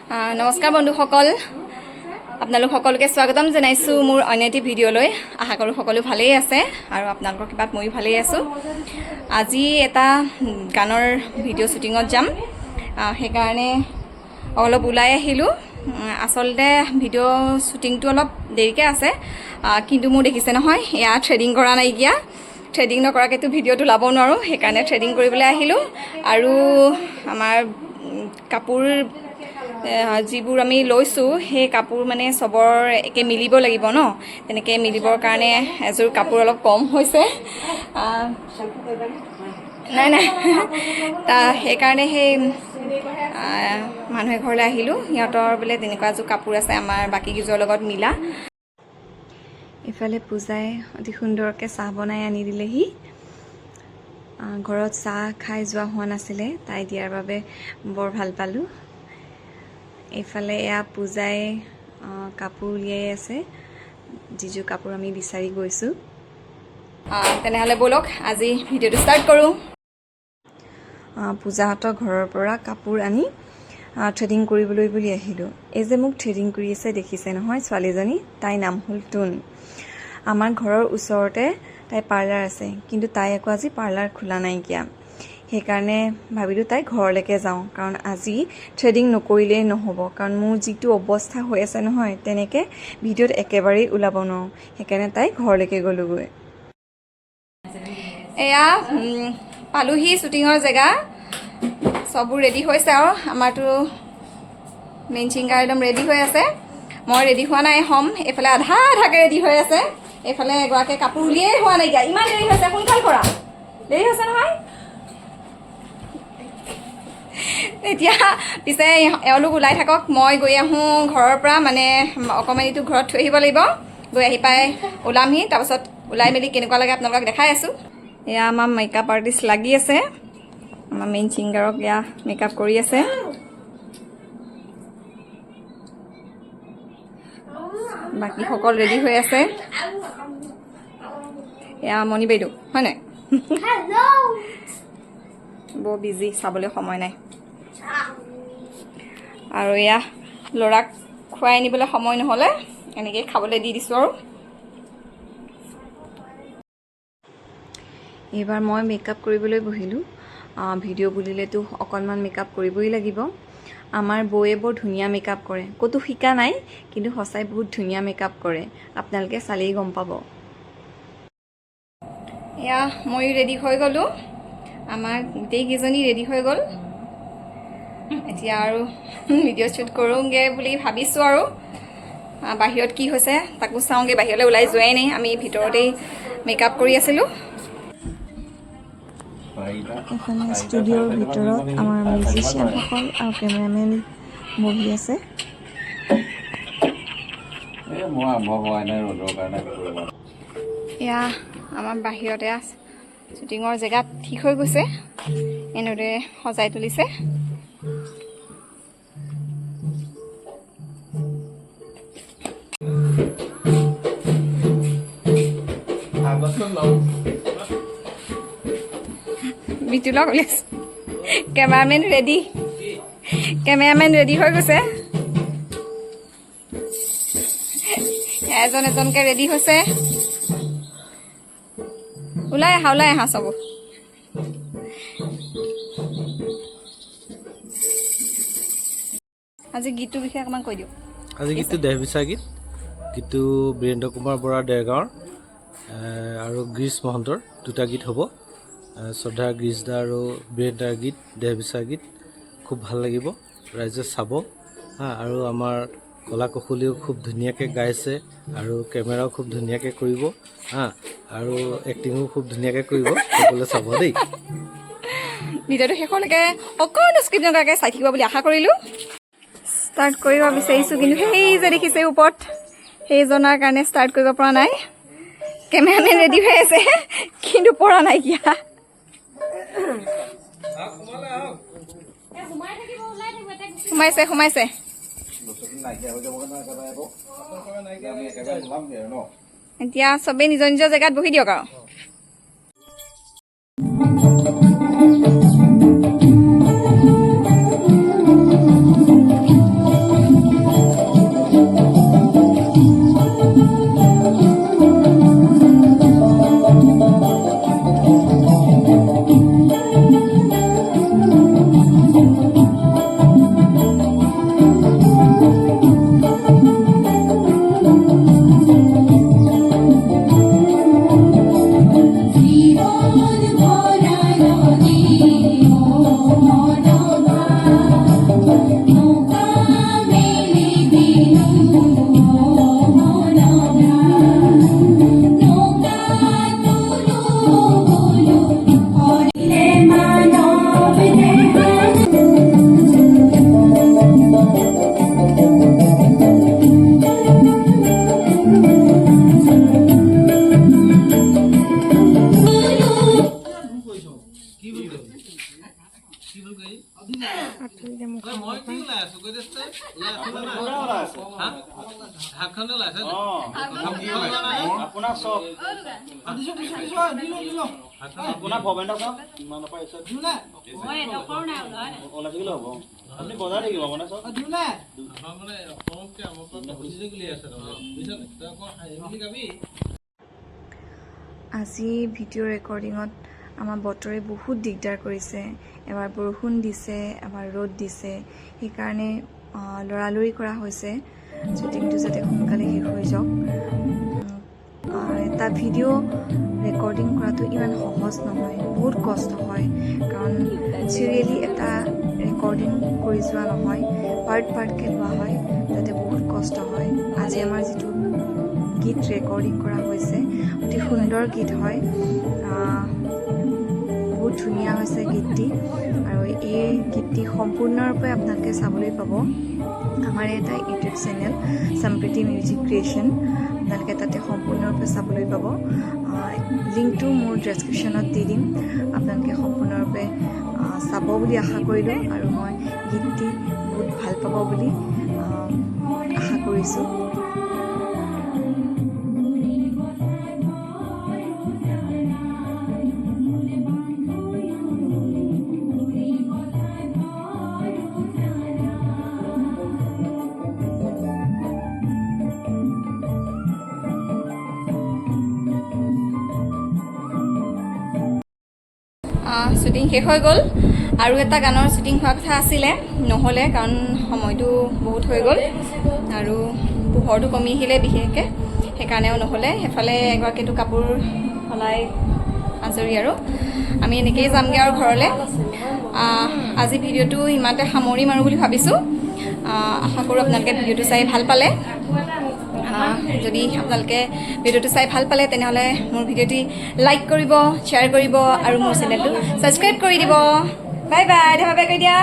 নমস্কাৰ বন্ধুসকল, আপোনালোক সকলোকে স্বাগতম জনাইছোঁ মোৰ অন্য এটি ভিডিঅ'লৈ। আশা কৰোঁ সকলো ভালেই আছে আৰু আপোনালোকৰ কৃপাত ময়ো ভালেই আছোঁ। আজি এটা গানৰ ভিডিঅ' শ্বুটিঙত যাম, সেইকাৰণে অলপ ওলাই আহিলোঁ। আচলতে ভিডিঅ' শ্বুটিংটো অলপ দেৰিকৈ আছে, কিন্তু মোৰ দেখিছে নহয় এয়া থ্ৰেডিং কৰা নাইকিয়া। থ্ৰেডিং নকৰাকৈতো ভিডিঅ'টো ওলাব নোৱাৰোঁ, সেইকাৰণে থ্ৰেডিং কৰিবলৈ আহিলোঁ। আৰু আমাৰ কাপোৰ যিবোৰ আমি লৈছোঁ সেই কাপোৰ মানে চবৰ একে মিলিব লাগিব ন, তেনেকৈ মিলিবৰ কাৰণে এযোৰ কাপোৰ অলপ কম হৈছে। নাই নাই তা সেইকাৰণে সেই মানুহে ঘৰলৈ আহিলোঁ। সিহঁতৰ বোলে তেনেকুৱা এযোৰ কাপোৰ আছে আমাৰ বাকীকেইযোৰৰ লগত মিলা। ইফালে পূজাই অতি সুন্দৰকৈ চাহ বনাই আনি দিলেহি। ঘৰত চাহ খাই যোৱা হোৱা নাছিলে, তাই দিয়াৰ বাবে বৰ ভাল পালোঁ। এইফালে এয়া পূজাই কাপোৰ উলিয়াই আছে, যিযোৰ কাপোৰ আমি বিচাৰি গৈছোঁ। তেনেহ'লে ব'লক আজি ভিডিঅ'টো ষ্টাৰ্ট কৰোঁ। পূজাহঁতৰ ঘৰৰ পৰা কাপোৰ আনি থ্ৰেডিং কৰিবলৈ বুলি আহিলোঁ। এই যে মোক থ্ৰেডিং কৰি আছে দেখিছে নহয় ছোৱালীজনী, তাইৰ নাম হ'ল টুন। আমাৰ ঘৰৰ ওচৰতে তাইৰ পাৰ্লাৰ আছে, কিন্তু তাই আকৌ আজি পাৰ্লাৰ খোলা নাইকিয়া। সেইকাৰণে ভাবিলোঁ তাই ঘৰলৈকে যাওঁ, কাৰণ আজি থ্ৰেডিং নকৰিলেই নহ'ব। কাৰণ মোৰ যিটো অৱস্থা হৈ আছে নহয়, তেনেকৈ ভিডিঅ'ত একেবাৰেই ওলাব নোৱাৰোঁ। সেইকাৰণে তাই ঘৰলৈকে গ'লোগৈ। এয়া পালোহি শ্বুটিঙৰ জেগা, চববোৰ ৰেডি হৈছে আৰু আমাৰতো মেইন ছিংগাৰ একদম ৰেডি হৈ আছে। মই ৰেডি হোৱা নাই, হ'ম। এইফালে আধা আধাকৈ ৰেডি হৈ আছে। এইফালে এগৰাকীয়ে কাপোৰ উলিয়াই হোৱা নাইকিয়া, ইমান দেৰি হৈছে, সোনকাল কৰা, দেৰি হৈছে নহয়। এতিয়া পিছে এওঁলোক ওলাই থাকক, মই গৈ আহোঁ ঘৰৰ পৰা, মানে অকণমানিটো ঘৰত থৈ আহিব লাগিব। গৈ আহি পাই ওলামহি, তাৰপাছত ওলাই মেলি কেনেকুৱা লাগে আপোনালোকক দেখাই আছোঁ। এয়া আমাৰ মেকআপ আৰ্টিষ্ট লাগি আছে, আমাৰ মেইন ছিংগাৰক এয়া মেকআপ কৰি আছে। বাকীসকল ৰেডি হৈ আছে। এয়া মণি বাইদেউ হয় নাই, বৰ বিজি, চাবলৈ সময় নাই। আৰু এয়া ল'ৰাক খুৱাই আনিবলৈ সময় নহ'লে এনেকৈ খাবলৈ দি দিছোঁ। আৰু এইবাৰ মই মেকআপ কৰিবলৈ বহিলোঁ। ভিডিঅ' বুলিলেতো অকণমান মেকআপ কৰিবই লাগিব। আমাৰ বৌয়ে বৰ ধুনীয়া মেকআপ কৰে, ক'তো শিকা নাই, কিন্তু সঁচাই বহুত ধুনীয়া মেকআপ কৰে, আপোনালোকে চালেই গম পাব। এয়া ময়ো ৰেডি হৈ গ'লোঁ, আমাৰ গোটেইকেইজনী ৰেডি হৈ গ'ল। এতিয়া আৰু ভিডিঅ' শ্বুট কৰোঁগৈ বুলি ভাবিছোঁ। আৰু বাহিৰত কি হৈছে তাকো চাওঁগৈ, বাহিৰলৈ ওলাই যোৱাই নাই, আমি ভিতৰতেই মেকআপ কৰি আছিলোঁ। এইফালে ষ্টুডিঅ'ৰ ভিতৰত আমাৰ মিউজিচিয়ানসকল আৰু কেমেৰামেন বহি আছে। এয়া আমাৰ বাহিৰত এয়া শ্বুটিঙৰ জেগাত ঠিক হৈ গৈছে, এনেদৰে সজাই তুলিছে। বিতুলক উলিয়াইছে। কেমেৰামেন ৰেডি, কেমেৰামেন ৰেডি হৈ গৈছে। এজন এজনকে ৰেডি হৈছে। ওলাই আহা, ওলাই আহা চব। আজি গীতটোৰ বিষয়ে অকণমান কৈ দিয়ক। আজি গীতটো দেহ বিচাৰ গীত, গীতটো বীৰেন্দ্ৰ কুমাৰ বৰা দেৰগাঁৱৰ আৰু গিৰীশ মহন্তৰ দুটা গীত হ'ব। শ্ৰদ্ধা গিৰীশ দা আৰু বীৰেন্দ্ৰাৰ গীত দেহ বিচাৰ গীত খুব ভাল লাগিব, ৰাইজে চাব। হা, আৰু আমাৰ কলা কুশলীও খুব ধুনীয়াকৈ গাইছে আৰু কেমেৰাও খুব ধুনীয়াকৈ কৰিব, হা, আৰু এক্টিঙো খুব ধুনীয়াকৈ কৰিব, সকলোৱে চাব দেই। ভিডিঅ'টো শেষলৈকে অকণো স্কিপ নকৰাকৈ চাই থাকিব বুলি আশা কৰিলোঁ। ষ্টাৰ্ট কৰিব বিচাৰিছোঁ, কিন্তু সেই যে দেখিছে ওপৰত সেইজনাৰ কাৰণে ষ্টাৰ্ট কৰিব পৰা নাই। কেমেৰামেন ৰেডি হৈ আছে, কিন্তু পৰা নাইকিয়া। সোমাইছে সোমাইছে। এতিয়া চবেই নিজৰ নিজৰ জেগাত বহি দিয়ক আৰু। আপোনাৰ চব আপোনাৰ ভৱেন্দ্ৰ চাওক ইমানৰ পৰা ওলাই থাকিলে হ'ব। আপুনি বজাই থাকিব মানে চব। আজি ভিডিঅ' ৰেকৰ্ডিঙত আমাৰ বতৰে বহুত দিগদাৰ কৰিছে। এবাৰ বৰষুণ দিছে, এবাৰ ৰ'দ দিছে। সেইকাৰণে লৰালৰি কৰা হৈছে শ্বুটিংটো যাতে সোনকালে শেষ হৈ যাওক। এটা ভিডিঅ' ৰেকৰ্ডিং কৰাটো ইমান সহজ নহয়, বহুত কষ্ট হয়, কাৰণ চিৰিয়েলি এটা ৰেকৰ্ডিং কৰি যোৱা নহয়, পাৰ্ট পাৰ্টকৈ লোৱা হয়, তাতে বহুত কষ্ট হয়। আজি আমাৰ যিটো গীত ৰেকৰ্ডিং কৰা হৈছে, অতি সুন্দৰ গীত হয়। বহুত ধুনীয়া হৈছে গীতটি আৰু এই গীতটি সম্পূৰ্ণৰূপে আপোনালোকে চাবলৈ পাব আমাৰ এটা ইউটিউব চেনেল সম্প্ৰীতি মিউজিক ক্ৰিয়েশ্যন। আপোনালোকে তাতে সম্পূৰ্ণৰূপে চাবলৈ পাব। লিংকটো মোৰ ডেছক্ৰিপশ্যনত দি দিম। আপোনালোকে সম্পূৰ্ণৰূপে চাব বুলি আশা কৰিলোঁ আৰু মই গীতটি বহুত ভাল পাব বুলি আশা কৰিছোঁ। শ্বুটিং শেষ হৈ গ'ল আৰু এটা গানৰ শ্বুটিং হোৱা কথা আছিলে, নহ'লে, কাৰণ সময়টো বহুত হৈ গ'ল আৰু পোহৰটো কমি আহিলে বিশেষকৈ, সেইকাৰণেও নহ'লে। সেইফালে এগৰাকীটো কাপোৰ সলাই আজৰি আৰু আমি এনেকৈয়ে যামগৈ আৰু ঘৰলৈ। আজি ভিডিঅ'টো ইমানতে সামৰিম আৰু বুলি ভাবিছোঁ। আশা কৰোঁ আপোনালোকে ভিডিঅ'টো চাই ভাল পালে। যদি আপোনালোকে ভিডিঅ'টো চাই ভাল পালে, তেনেহ'লে মোৰ ভিডিঅ'টি লাইক কৰিব, শ্বেয়াৰ কৰিব আৰু মোৰ চেনেলটো ছাবস্ক্ৰাইব কৰি দিব। বাই বাই, ধেমা বাই কৰি দিয়া।